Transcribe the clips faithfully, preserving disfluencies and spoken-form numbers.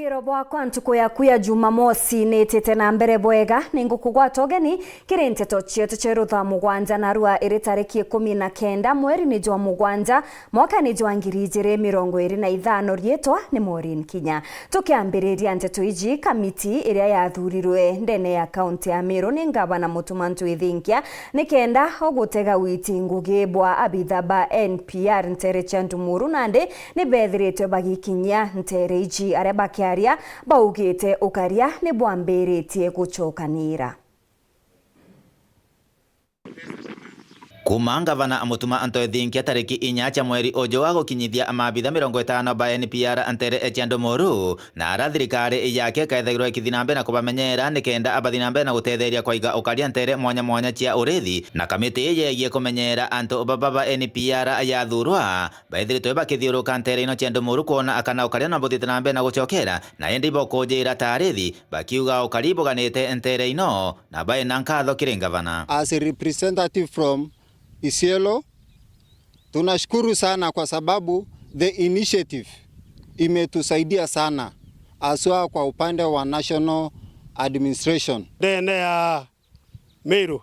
Wiro bwakwa ntuku yaku ya Jumamosi niitite na mbere bwega, ni ngukugwata ugeni kiri nteto cietu cia rutha mugwanja narua iri tariki ikumi na kenda mweri ni jwa mugwanja mwaka ni jwa ngiri ijiri mirongo iri na ithano. Riitwa ni Maureen Kinya. Tukiambiriria nteto iji, kamiti iria yathurirwe ndene ya kaunti ya Meru ni ngavana Mutuma M'Ethingia ni kenda ugutega witi ngugi bwa abitha ba N P R ntere cia Ndumuru nandi ni beethiritwe bagikinyia ntere iji. Aria bakiaria baugite ukaria ni bwambiritie gucokanira. Kuuma ngavana Mutuma M'Ethingia tariki inya cia mweri uju agukinyithia maabitha mirongo itano ba N P R ntere cia Ndumuru, na ara thirikari yake ikaethagirwa ikithi na mbere na kubamenyera ni kenda abathi na mbere na gutetheria kwaiga ukaria ntere mwanya mwanya cia urithi, na kamiti yegie kumenyera antu baba ba N P R yathurwa, baithiritwe bakithiuruka ntere ino cia Ndumuru kwona akana ukaria na buthite na mbere na gucokera, na indi ibokujira ta arithi, bakiuga ukari buganite ntere ino, na baina nkatho kiri ngavana. As a representative from Isiolo, tunashukuru sana kwa sababu the initiative imetusaidia sana, haswa kwa upande wa national administration. Ndene ya Meru,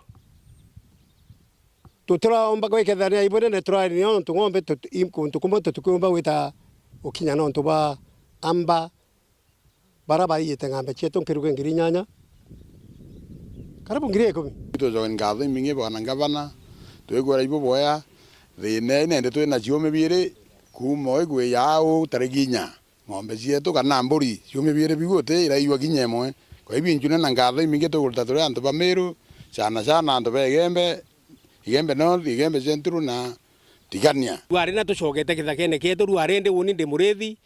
tutiraomba gwikethania ibunene turari nio nontu ng'ombe tut-, i-, kuntu kumwe tutikiumba gwita gukinya nontu bwa amba bara baiyite ng'ombe cietu nkiruge ngiri inyanya, karibu ngiri ikumi. Tucoke nkatho imingi bwana ngavana, twikwira ibuboya, thina ii nende twi na ciumi biiri kuuma uu igwi ya uu tariki inya. Ng'ombe cietu kana mburi ciumi biiri biu uti iraiyua kinya imwe. Kwa hivyo inchune na nkatho imingi tukurita turi antu ba Meru, sana sana antu ba Igembe, Igembe North, Igembe Central na Tigania. Rwari na tucokete kithakene kietu, rwari ndi uni ndi murithi,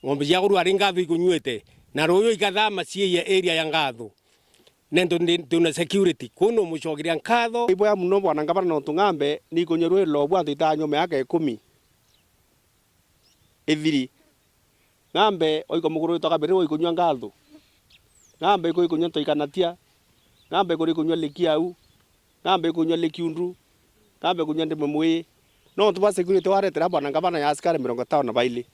ng'ombe ciakwa rwari nkatho ikunyuite, na ruyu ikathama ciiye area ya nkatho. Nontu ndi, twina security, kuu numucokeria nkatho. Iboya muno bwana ngavana nontu ng'ombe ni ikunyua rwiri rwa bwantu itaa nyuma miaka ikumi. Ithiri. Ng'ombe oiko mukuru witwa kabiri oikunyua ngathu. Ng'ombe iko ikunyua ntoikanatia. Ng'ombe ikuri ikunyua likiau. Ng'ombe ikunyua likiundu. Ng'ombe ikunyua ndimwe mwii. Nontu bwa security waretera bwana ngavana ya asikari mirongo itano na baili.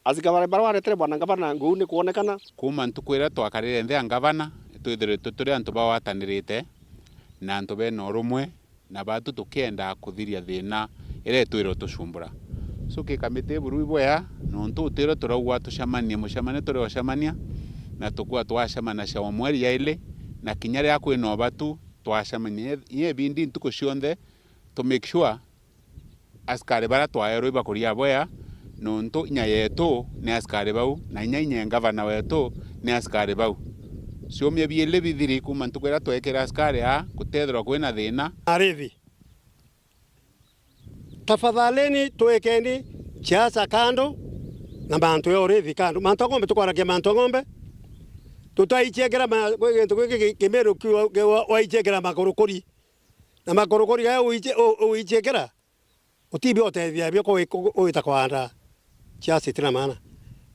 Asikari baria waretere bwana ngavana nguu ni kwonekana. Kuuma ntuku iria twakarire nthi ya ngavana, itwithiritwe turi antu bagwatanirite na antu bena urumwe, na baatu tukienda kuthiria thina iria itwire utucumbura. So, ki kamiti buru ibwea, nontu utwire turaugwa tucemanie mucemanio turi ocemania, na tukua twacemana cia umwe riaili, na kinya riria kwina ubatu twacemania inya ibindi ntuku cionthe, to make sure asikari baria twaerwe ibakuria bwea, nontu inya yetu ni asikari bau, na inya inya ngavana wetu ni asikari bau. Ciumia biili bithiri kuuma ntuku iria twekire asikari aa, gutethirwa kwina thina. Arithi, tafadhalini twikeni siasa kando na mantu ya urithi kando. Mantu a ng'ombe tukwaragia mantu a ng'ombe. Tutaichiekera ma-, gwi gintu giki ki-, Kimiru kiu, ki-, wa-, waichiekera makurukuri. Na makurukuri gaya uiche-, u-, uichiekera, utibi utethia bio kwi-, ku-, uita kwanda siasa itina maana.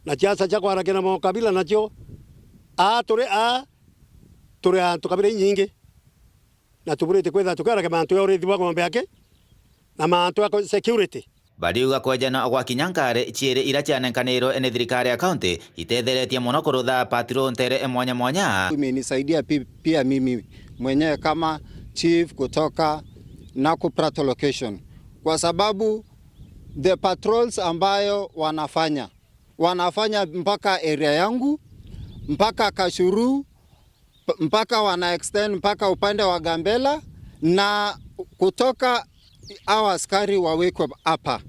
Na siasa cia kwaragia na mokabila nacio, aa turi aa, turi antu kabila inyingi. Na tuburite kwithira tukiaragia mantu ya urithi bwa ng'ombe aki, na mantu ya security. Bariuga kwejana gwa kinya nkari ciiri iria cianenkanirwe ni thirikari ya kaunti itetheretie mono kurutha patrol ntere mwanya mwanya. Imenisaidia pi-, pia mimi mwenyewe kama chief kutoka Naku Plateau location, kwa sababu the patrols ambayo wanafanya, wanafanya mpaka area yangu, mpaka Kashuru, p-, mpaka wana extend mpaka upande wa Gambela, na kutoka hao askari wawekwe hapa.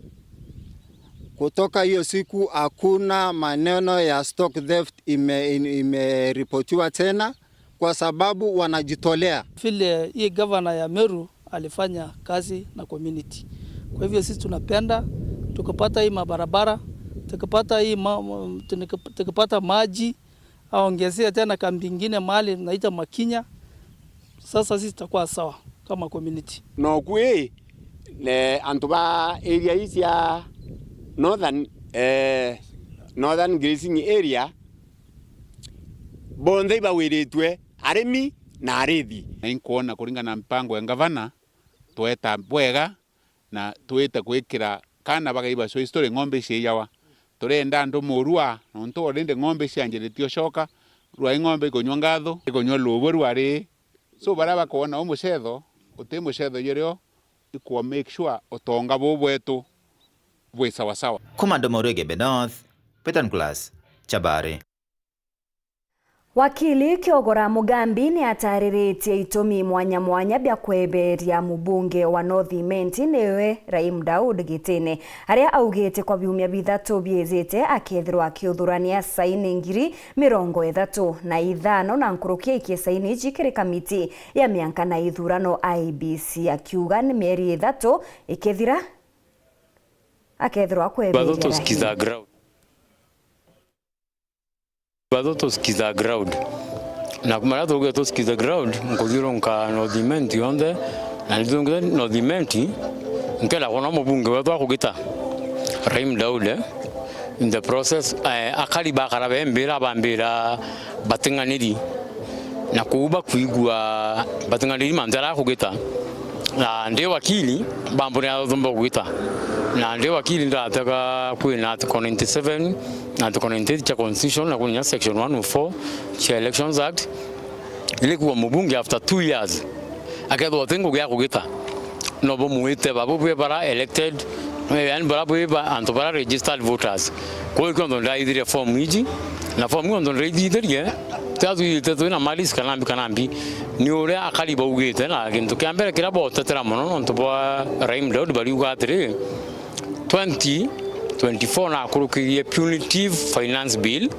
Kutoka hiyo siku hakuna maneno ya stock theft ime-, imeripotiwa tena, kwa sababu wanajitolea. Vile hii gavana ya Meru alifanya kazi na community. Kwa hivyo sisi tunapenda, tukipata hii mabarabara, tukipata hii ma-, ma-, tukipata maji, aongezea tena kambi ingine mahali naita Makinya. Sasa sisi tutakuwa sawa kama community. Noku ii, ne antu ba area ii cia Northern, eh, Northern Grazing Area, bonthe ibawiritwe, arimi na arithi. Na inkwona kuringana na mpango ya ngavana, tweta bwega, na twite gwikira kana bagaiba show history ng'ombe iciiyawa. Turenda antu murua, nontu already ng'ombe cianjiritie ucoka, rua i ng'ombe ikunywa ngatho, ikunywa luubu rwa rii. So, baria bakwona u mucetho, uti mucetho jurio, ikwa make sure utonga buu bwetu bwi sawa sawa. Kuma Ndomo Ruegebe North, Peter Nicholas, Chabari. Wakili Kiogora Mugambi ni atariritie itumi mwanya mwanya bia kweberia mubunge wa North Imenti niwe Rahim Daud gitine, aria augite kwa biumia bithatu biijite akethirwa akiuthurania saini ngiri mirongo ithatu na ithano na nkuruki aikie saini iji kiri kamiti ya mianka na ithurano I E B C, akiuga ni mieri ithatu ikethira akethirwa akweberia Raila. Batho tusikiza ground. Na kuma riria tuuge tusikize ground, nkuthiurunka North Imenti yonthe, na nithiurunke North Imenti, nkenda kwona mubunge wetu akugita, Rahim Daud, eh, in the process, eh, akari bakara bembira, bambira bating'aniri, na kuu bakwigua bating'aniri mantu jaria akugita. Na ndi wakili, bambunira thumba kugita. Na ndi wakili, ndatega kwina article ninety-seven, na article ninety-eight cia constitution, na kwinya section one oh four cia Elections Act, ili kuwa mubunge after two years, akethwa uti ngugi ya kugita, no bumwite babu bwi bara elected, eh, yani bara bwi ba, antu bara registered voters. Kwou ikio ntu ndaithire form iji, na form io ntu ndaithithirie, tia twithite twina malice kana mbi kana mbi, ni uria akari baugite, na gintu kia mbere kiria botetera mono nontu bwa Rahim Daud bariuga atiri, twenty twenty-four nakurukirie Punitive Finance Bill,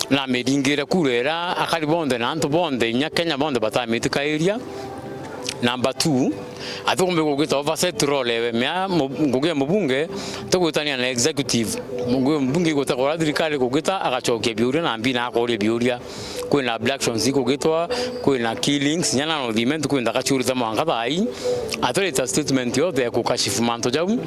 na miringire kura iria akari bonthe na antu bonthe, inya Kenya bonthe batamitikairia. Number two, atikumbi kugita oversight role ewe, mea mu-, ngugi ya mubunge tigwitania na executive. Ngugi ya mubunge igutaka uria thirikari kugita, agacokia biuria na mbi na akoria biuria. Kwina abductions ikugitwa, kwina killings, inya na North Imenti kwina nthaka ciurite mwanka thaa ii. Atirite statement yonthe ya kukashifu mantu jau.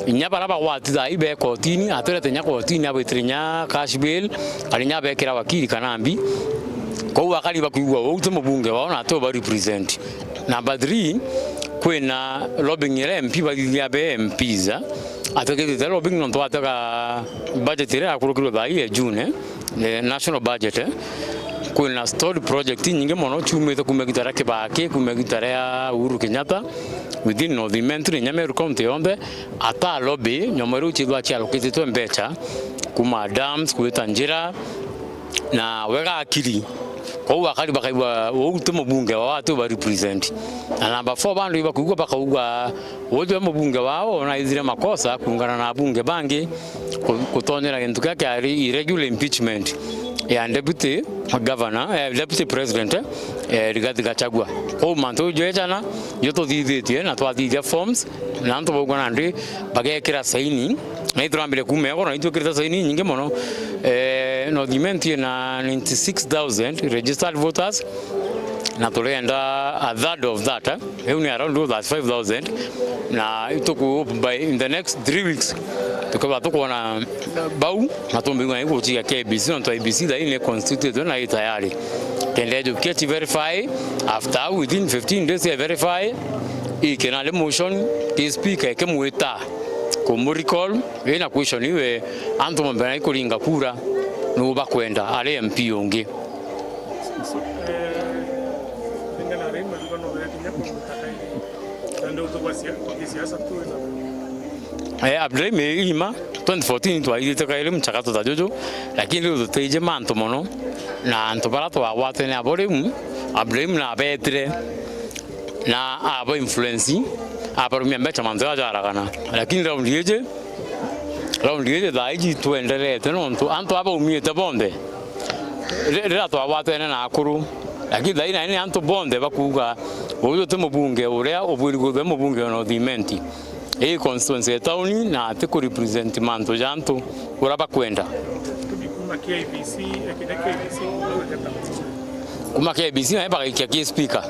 Inya bara bagwati thaa ii be kotini, atirite inya kotini abwitire inya cash bail, kana inya abekira wakili kana mbi. Kwou akari bakwigua uu ti mubunge wao na ati uba represent. Number three, kwina lobbying iria M P bathithia be M Ps, a? Atigitite lobbying nontu atega budget iria yakurukirwe thaa ii ya June, eh, national budget, eh. Kwina stalled project inyingi mono ciumite kuuma igiita ria Kibaki, kuuma igiita ria Uhuru Kenyatta, within North Imenti, inya Meru County yonthe, ata lobby, nyomba iria ciithirwa ciallocatetwe mbecha, kuuma dams, gwita njira, na wega akiri. Kwou akari bakaigua uu ti mubunge wao, ati uba represent. Na number four, bandu ibakwigua bakauga uu tiwe mubunge wao, na ithire makosa kuungana na abunge bangi ku-, kutonyera gintu kia kiari irregular impeachment ya deputy governor, eh, deputy president, eh, Rigathi Gachagua. Kwou mantu jau jejana, jo tuthithitie na twathithia forms, na antu baugwa nandi bagekira saini, na iturambire kuuma igoro, na itwikirite saini inyingi mono. Eh, North Imenti ina ninety-six thousand registered voters, na turenda a third of that, eh, riu ni around thirty-five thousand, na ituku by in the next three weeks, tukaba tukwona bau, na tumbigwa na iguchiga K I E B C, nontu I E B C thaa ii ni constituted na i tayari. Kenda ejukia chi verify, after within fifteen days ya verify, ikena ri motion, ki speaker ikimwita. Kumu recall, ina question iwe, antu bonthe na ikuringa kura, nuu bakwenda, ari M P ungi. Eh, Abdulrahim ima, twenty fourteen twaithite kairi mchakato ta juju, lakini riu tutaiji mantu mono, na antu bara twagwatene abo riu, Abdulrahim nabetire. Na aba influence, abarumia mbecha mantu jaja aragana. Lakini raundi iji, raundi iji thaa iji twenderete nontu antu aba baumite bonthe. Ri-, riria twagwatene na akuru, lakini thaa ii nani antu bonthe bakuuga, uyu ti mubunge uria ubwiri kwithirwa mubunge wa North Imenti. Ii constituency ya tauni na ati ku represent mantu ja antu uria bakwenda. Kuma K I E B C, eh, kinya K I E B C, kuma K I E B C nayo bagaikia ki speaker.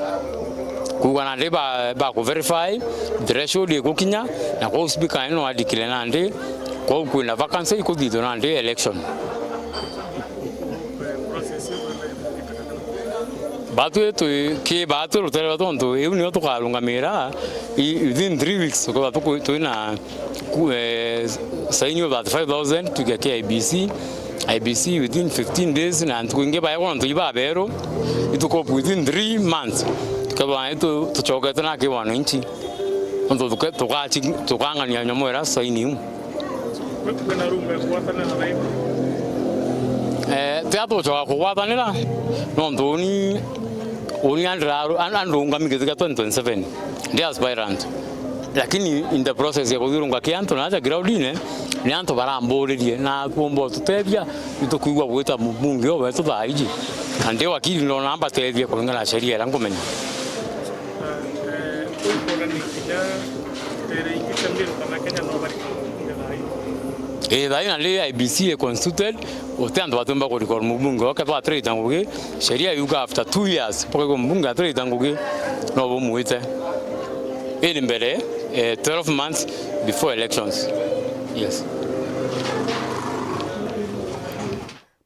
Kuuga nandi ba, ba ku verify threshold igukinya, na kwou speaker nayo no adikire nandi, kwou kwina vacancy ikuthithwa nandi election. Batwi twi, ki batwi rutere rwa tontu iu nio tukarungamira i-, within three weeks, tukethirwa tuku-, twina ku-, eh, saini o thirty-five thousand tuikia ki I B C. I B C within fifteen days, na ntuku ingi baegwa nontu ibaberu, itukopu within three months. Tukethirwa itu-, tucokete na ki wananchi. Nontu tuke-, tukachi-, tukang'ania nyomo ira saini iu. Kwina room ya kugwatanira na ibu? Eh, tia tucoka kugwatanira, nontu uni, uni andira-, an-, andungami giti kia twenty twenty-seven, ndi aspirant. Lakini in the process ya kuthirunga ki antu na aja groundine, ni antu baramburirie, na kuomba ututethia, itukwigua gwita mbunge o wetu thaa iji. Na ndi wakili, ndona mbatethie kuringana na sheria iria nkumenya. Eh, ukwona ni kinya tere ingi cia Meru kana Kenya no bari kuingia thaa ii? Ii, thaa ii na ndi I B C i constituted, uti antu batiumba ku recall mubunge oke twatirite ngugi. Sheria yuga after two years, mpaka igwe mubunge atirite ngugi, no bumwite. Ii ni mbere, eh, twelve months before elections. Yes.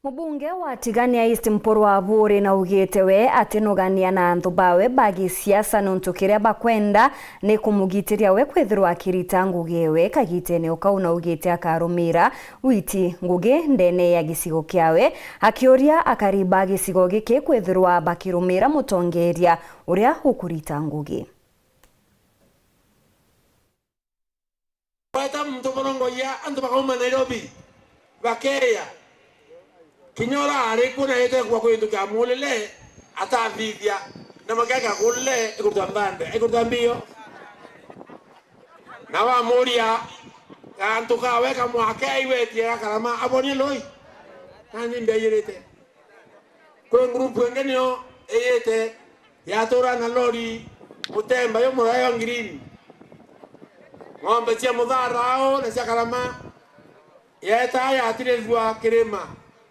Mubunge wa Tigania East Mpuru Aburi naugite we atinugania na anthu bawe ba gisiasa, nontu kiria bakwenda ni kumugitiria we kwithirwa akirita ngugi ewe kagitene o kau. Naugite akarumira witi ngugi ndene ya gicigo kiawe, akiuria akari ba gicigo giki kwithirwa bakirumira mutongeria uria ukurita ngugi. Weta muntu murongoria antu bakauma Nairobi, bakeya. Kinya ura ari ku na ite kwa kwintu kia mulile, atathithia, na mageka kulile, ikuruta mbande, ikuruta mbio. Na wamuria, gantu kawe kamwake aiwetie gakarama, abonie lui? Nani mbiayirite? Kwi ngurupu ingi nio iyite, yatura na lori, mutemba yo murayo ngirini. Ng'ombe cia muthara au na cia karama, yeta yatirithua kirima.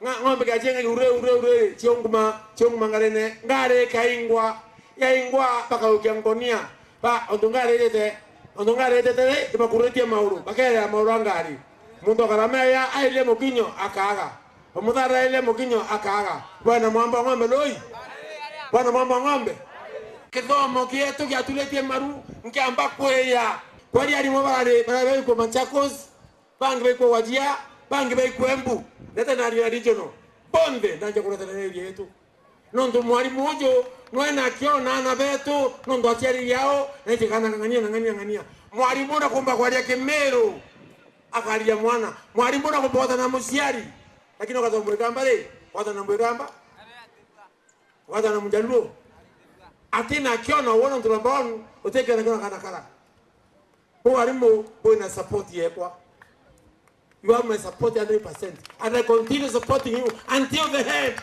Nga-, ng'ombe kiachienga ure, ure, ure, chionguma, chionguma ngarene, ngari ikaingwa, yaingwa bakaukia ngonia. Ba, untu ngari ijite, untu ngari ijite ri, ibakuritie mauru, bakerera mauru a ngari. Muntu akarama ya airie mukinyo, akaga. Omuthara airie mukinyo, akaga. Bwana mwamba ng'ombe lui? Bwana mwamba ng'ombe? Kithomo kietu giaturitie maru, nkiamba kwiya. Kweri arimu barari, barari baikwa Machakos, bangi baikwa Wajir, bangi baikwa Embu. Ndete na regional. Bonthe, ndanja kuretera area yetu. Nontu mwarimu uju, nwe nake ona ana betu, nontu aciariri ao, na itigana ng'ania na ng'ania ng'ania. Mwarimu na kumba kwaria Kimiru, akaria mwana. Mwarimu na kumba gwatana muciari, lakini ugathoma Mwigamba ri, gwatana Mwigamba, gwatana Mujaluo. Ati nake ona wona ntu namba one, utikena kina kana kara. Bo arimu, bo ina support yekwa. You have my support hundred percent. And I continue supporting you until the end.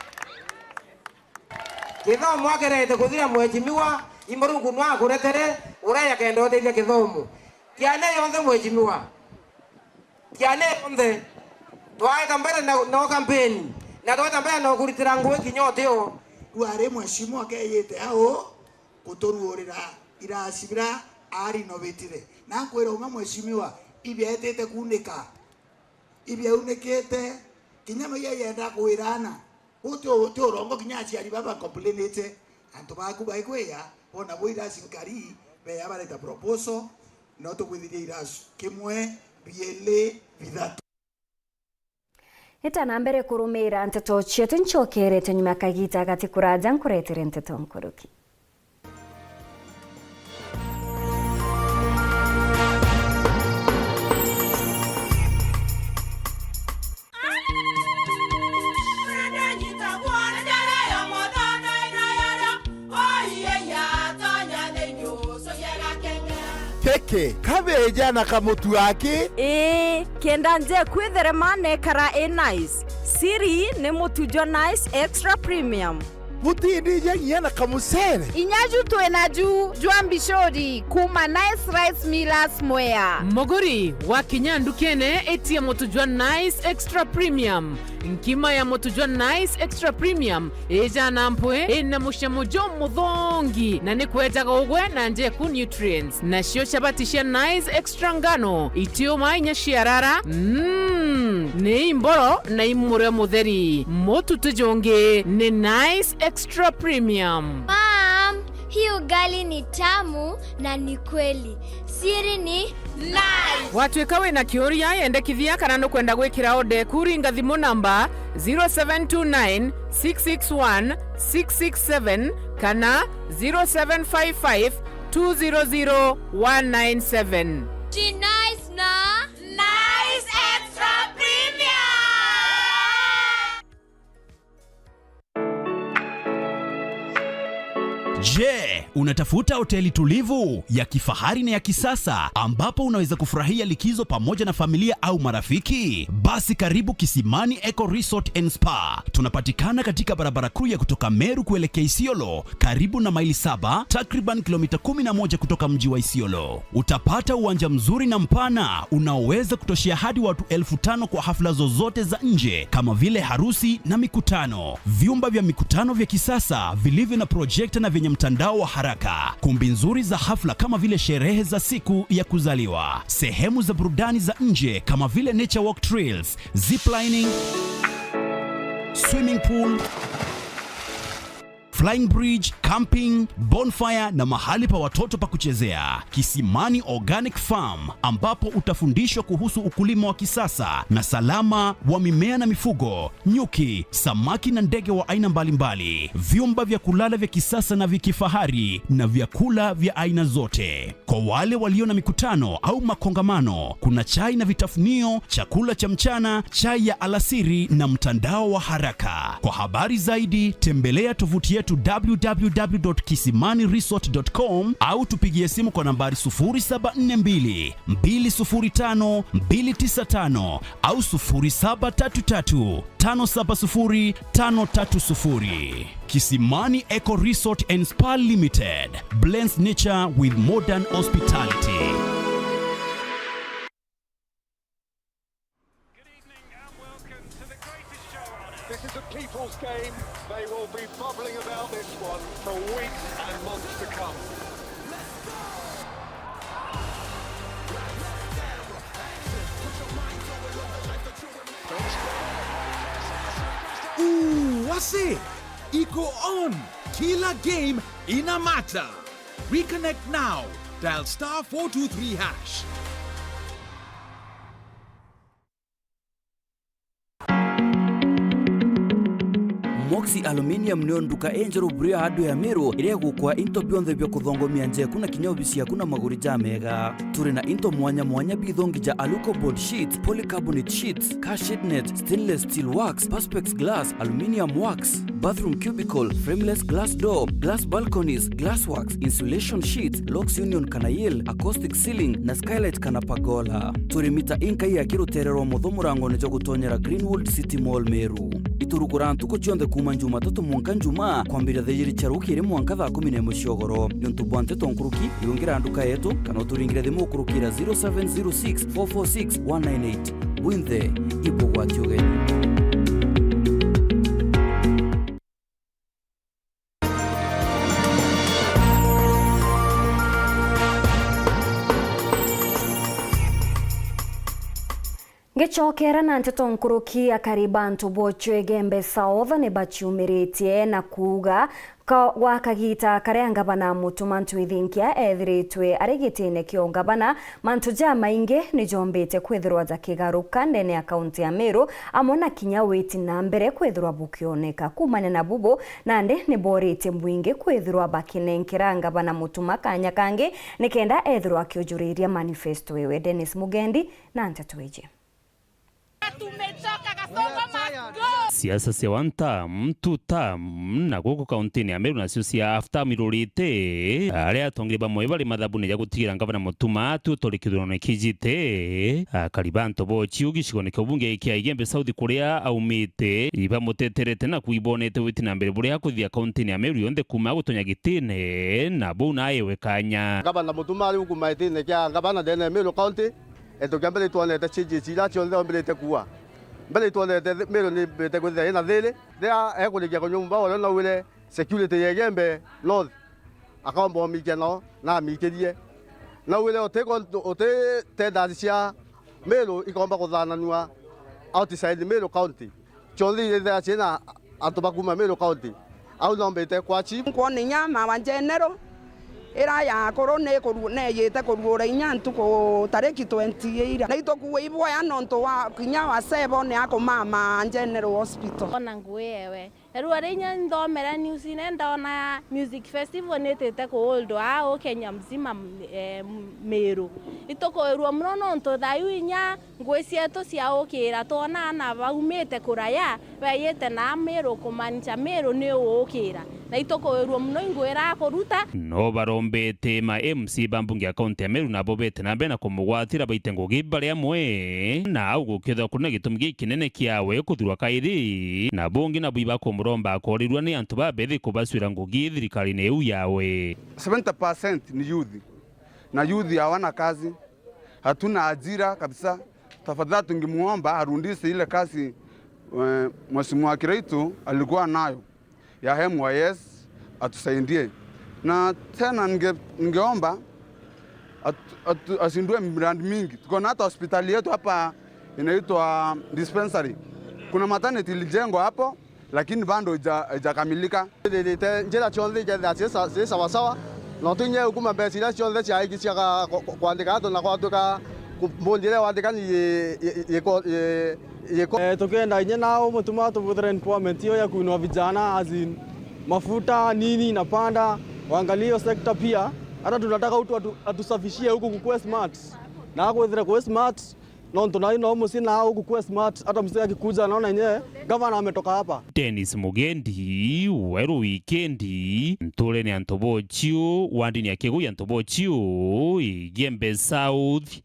Kithomo akirete kuthira mheshimiwa, i Murungu nwa akuretere, ureya kenda uteithia kithomo. Kiane yonthe mheshimiwa. Kiane yonthe. Twaeta mbere na, na kampeni. Na twaeta mbere na ukuritira ngui kinya utio. Riu ari mheshimiwa akeyite au. Kuturuurira irasi bira aari nobitire. Na nkwira uma mheshimiwa, ibietite kuunika. Ibiaunikite, kinya maiya yenda kwira ana. Uu ti u-, ti urongo, kinya aciari baba complainite. Antu baku baikwiya, bona bo irasi nkari, beya bareta proposal, no tukwithiria irasi kimwe, bieli, bithatu. Ita na mbere kurumira nteto cietu, ncokerete nyuma ya kagiita gati kuraja nkuretere nteto nkuruki. Keke, kabeja na kamutu aki. Ii, kenda nje kwitherema nekara i nice. Siri ni mutu jwa Nice Extra Premium. Butindi jangia na kamucere. Inya ju twina ju jwa mbicuri kuma Nice Rice Millers Mwea. Muguri, wakinya ndukene, itia mutu jwa Nice Extra Premium. Nkima ya mutu jwa Nice Extra Premium ijana mpwi, ina mucamo jumuthongi, na ni kwejaga ugwe na njeku nutrients. Nacio chabati cia Nice Extra ngano, itiuma inya ciarara. Mm. Ni imboro na imurio mutheri. Mutu ti jungi ni Nice Extra Premium. Mom, hii ugali ni tamu na ni kweli. Siri ni Nice. Watuika wina kiuria, yendekithia kana nukwenda gwikira order eku, ringa thimu namba zero seven two nine six six one six six seven kana zero seven five five two zero zero one nine seven. Ji Nice na Nice Extra Premium. Je, unatafuta hoteli tulivu, ya kifahari na ya kisasa ambapo unaweza kufurahia likizo pamoja na familia au marafiki? Basi karibu Kisimani Eco Resort and Spa. Tunapatikana katika barabara kuu ya kutoka Meru kuelekea Isiolo, karibu na Maili Saba, takriban kilomita kumi na moja kutoka mji wa Isiolo. Utapata uwanja mzuri na mpana unaoweza kutoshea hadi watu elfu tano kwa hafla zozote za nje kama vile harusi na mikutano. Vyumba vya mikutano vya kisasa vilivyo na projekta na vyenye mtandao wa haraka. Kumbi nzuri za hafla kama vile sherehe za siku ya kuzaliwa. Sehemu za burudani za nje kama vile nature walk trails, ziplining, swimming pool, flying bridge, camping, bonfire na mahali pa watoto pa kuchezea. Kisimani Organic Farm, ambapo utafundishwa kuhusu ukulima wa kisasa na salama wa mimea na mifugo, nyuki, samaki na ndege wa aina mbalimbali, vyumba vya kulala vya kisasa na vya kifahari na vyakula vya aina zote. Kwa wale walio na mikutano au makongamano, kuna chai na vitafunio, chakula cha mchana, chai ya alasiri na mtandao wa haraka. Kwa habari zaidi, tembelea tovuti yetu w w w dot kisimani resort dot com au tupigie simu kwa nambari sufuri saba nne mbili, mbili sufuri tano, mbili tisa tano au sufuri saba tatu tatu, tano saba sufuri, tano tatu sufuri. Kisimani Eco Resort and Spa Limited blends nature with modern hospitality. Good evening and welcome to the greatest show on earth. This is a people's game. They will be bubbling about this one for weeks and months to come. Ooh, wase! Iko on! Kila game ina matter. Reconnect now. Dial star four two three hash. Moxie Aluminium nio nduka injeru buru ya andu ya Meru iria igukwa into bionthe bia kuthongomia nja eku na kinya obici yaku na maguri jamega. Turi na into mwanya mwanya bithongi ja Aluco board sheets, polycarbonate sheets, car shade net, stainless steel works, perspex glass, aluminium works, bathroom cubicle, frameless glass door, glass balconies, glass works, insulation sheets, locks union kana yale, acoustic ceiling, na skylight kana pergola. Turi mita inkai ya kirutere rwa mutho murangone jwa gutonyera Greenwood City Mall Meru. Iturugura ntuku cionthe kuuma Jumatatu mwanka Njumaa, kwambiria thaa ijiri cia rukiri mwanka thaa kumi na imwe cia ugoro. Niuntu bwa nteto nkuruki, riungira nduka yetu, kana uturingire thimu ukurukira zero seven zero six, four four six, one nine eight. Bwinthe, ibugwati ugeni. Ngicokera na nteto nkuruki, akari ba antu bo Chwegembe South ni baciumiritie na kuuga ka-, gwa kagita karia ngavana Mutuma M'Ethingia ethiritwe ari gitine kia ungavana, mantu jamaingi ni jombite kwithirwa jakigaruka ndene ya kaunti ya Meru, amwe na kinya witi na mbere kwithirwa bukioneka. Kumania na bubu, nandi ni boritie mwingi kwithirwa bakinenkera ngavana Mutuma kanya kangi nikenda ethirwa akiujuriria manifesto iwe. Dennis Mugendi na nteto iji. Tumechoka, Kasongo must go! Siasa cia one term, two term, na guku kauntini ya Meru nacio cia half term irurite, aria atongeria bamwe bari mathabuni ja gutigira ngavana Mutuma atuutwa ri kithurano kijite. Akari ba antu bo Chiu gicigone kia ubunge kia Igembe South kuria aumite, ibamuteterete na kuibonete witi na mbere buria akuthithia kauntini ya Meru yonthe kuuma gutonya gitine, na buu na aewe kanya. Ngavana Mutuma ari gukuma gitine kia ngavana ndene ya Meru County. Into kia mbere itwonete changes iria cionthe ombirite kuua. Mbere itwonete thi-, Meru ni mbite kwithira ina thiri. Riria ekurikia kunyua mumba, uria naugire security ya Igembe North, akaomba omikia nao, na amikirie. Naugire uti kon-, uti tenders cia Meru ikomba kuthananua Outside Meru County. Chonthi ithira ciina antu ba kuuma Meru County. Au nombite kwa chief. Nkwona inya mawa general, ira ya akuru ni kuru-, neyite kuruura inya ntuku tariki twenty ira. Na itukuua iboya nontu wa kinya wa sebo ni akumama General Hospital. Ona ngui ewe. Narua rinya nthomera newsine ndona music festival nitite kuholdwa aa u Kenya mzima, eh, Meru. Itukuirua muno nontu thayu inya ngui cietu ciaukira, twona aana baumite kuraya, beyite na Meru, kumaanisha Meru ni uukira. Na itukuirua muno ingwira kuruta. No barombete ma M C ba mbunge ya kaunti ya Meru nabo bete na mbere na kumugwatira baite ngugi bari amwe, na au gukethirwa kuri na gitumi gikinene kiawe kuthurwa kairi, na bungi nabo ibakumuromba akorirua ni antu babethi kubacwira ngugi thirikarine iu yawe. Seventy percent ni youth, na youth hawana kazi, hatuna ajira kabisa. Tafadhali tungemuomba arudishe ile kazi, eh, Mheshimiwa Kiraitu alikuwa nayo ya M Y S atusaidie. Na tena ninge-, ningeomba atu-, atu-, asindue miradi mingi. Tuko na hata hospitali yetu hapa inaitwa dispensary. Kuna maternity ilijengwa hapo, lakini bado haija-, haijakamilika. Ndite njira cionthe ijethira ci sa-, ci sawasawa, no twinye ukuma mbeca iria cionthe ciaiki cia ga-, kwa-, kwa-, kwandika antu na kwatuika ku-, mbundi iria wandikani yi-, yi-, yi-, yi-, yiko. Eh, tukienda inye nao mutuma atubuthere empowerment hiyo ya kuinua vijana, as in mafuta, nini inapanda, waangalie hiyo sector pia. Hata tunataka mtu atu-, atusafishie huku kukue smart. Na akwithire kwe smart, nontu nai no mucii na huku kwe smart, hata mzee akikuja anaona yenyewe gavana ametoka hapa. Dennis Mugendi, Weru Wikendi, nturene ya Ntobochiu, wandini ya Kigui ya Ntobochiu, Igembe South,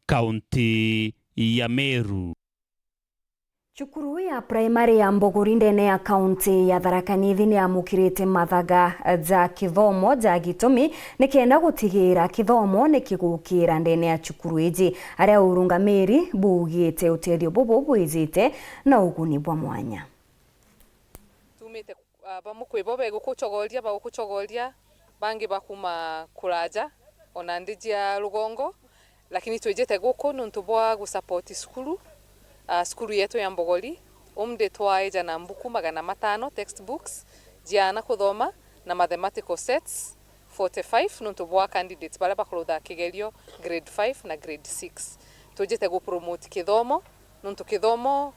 kaunti ya Meru. Cukuru ya primary ya Mbuguri ndene ya kaunti ya Tharaka Nithi ni yamukirite mathaga ja kithomo ja gitumi nikenda gutigira kithomo nikigukira ndene ya cukuru iji, aria urungamiri buugite utethio bubu bwijite na uguni bwa mwanya. Tumite Ah, bamwe kwi bo begukucogoria, bagukucogoria, bangi bakuma kuraja, ona nthi cia rugongo, lakini twijite guku nuntu bwa gusupport cukuru, ah, cukuru yetu ya Mbogori. Umthi twaeja na mbuku magana matano, textbooks, cia aana kuthoma, na mathematical sets forty-five, nuntu bwa candidates baria bakurutha kigerio grade five na grade six. Twijite gu promote kithomo, nontu kithomo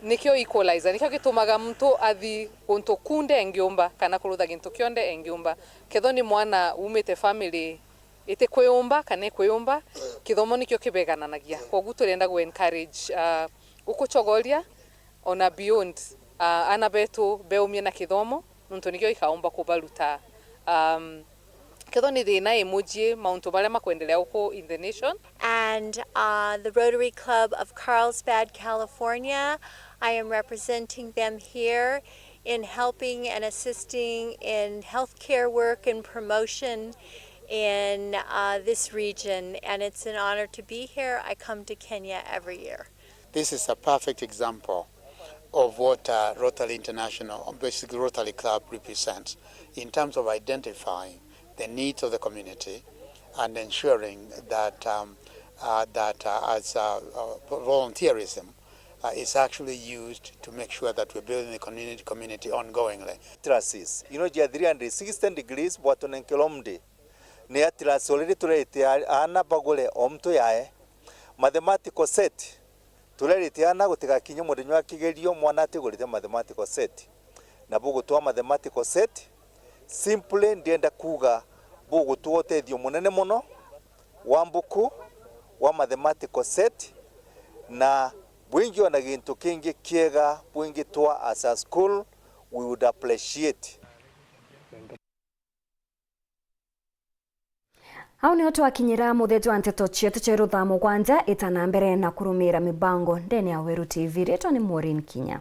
nikio equalizer, nikio gitumaga muntu athi guntu kunde engiumba, kana kurutha gintu kionde engiumba. Kethwa ni mwana umite family iti kwiumba kana ikwiumba, kithomo nikio kibegananagia. Kwogu turenda gu encourage, ah, gukucogoria ona beyond, ah, aana betu beumie na kithomo, nontu nikio gikaumba kubaruta, um, kethwa ni thina imujie mauntu baria makwendelea guku in the nation. And, uh, the Rotary Club of Carlsbad, California, I am representing them here in helping and assisting in healthcare work and promotion in, uh, this region, and it's an honor to be here. I come to Kenya every year. This is a perfect example of what, uh, Rotary International, or basically Rotary Club, represents in terms of identifying the needs of the community and ensuring that, um, uh, that, uh, as, uh, uh, volunteerism, uh, is actually used to make sure that we're building the community, community ongoingly. Atlases, you know, jia three hundred sixty degrees, bwatone nkilomdi. Ni atlas already turerite a-, aana bagure o mtu yae. Mathematical set, turerite aana gutigakinye muthenya wa kigerio mwana atigurite mathematical set. Na bugutwa mathematical set, simply ndienda kuuga bugutwa utethio munene muno wa mbuku, wa mathematical set, na bwingi ona gintu kingi kiega bwingitwa as a school, we would appreciate. Au nio twakinyira muthia jwa nteto cietu cia iru thaa mugwanja. Ita na mbere na kurumira mibango ndene ya Weru T V. Ritwa ni Maureen Kinya.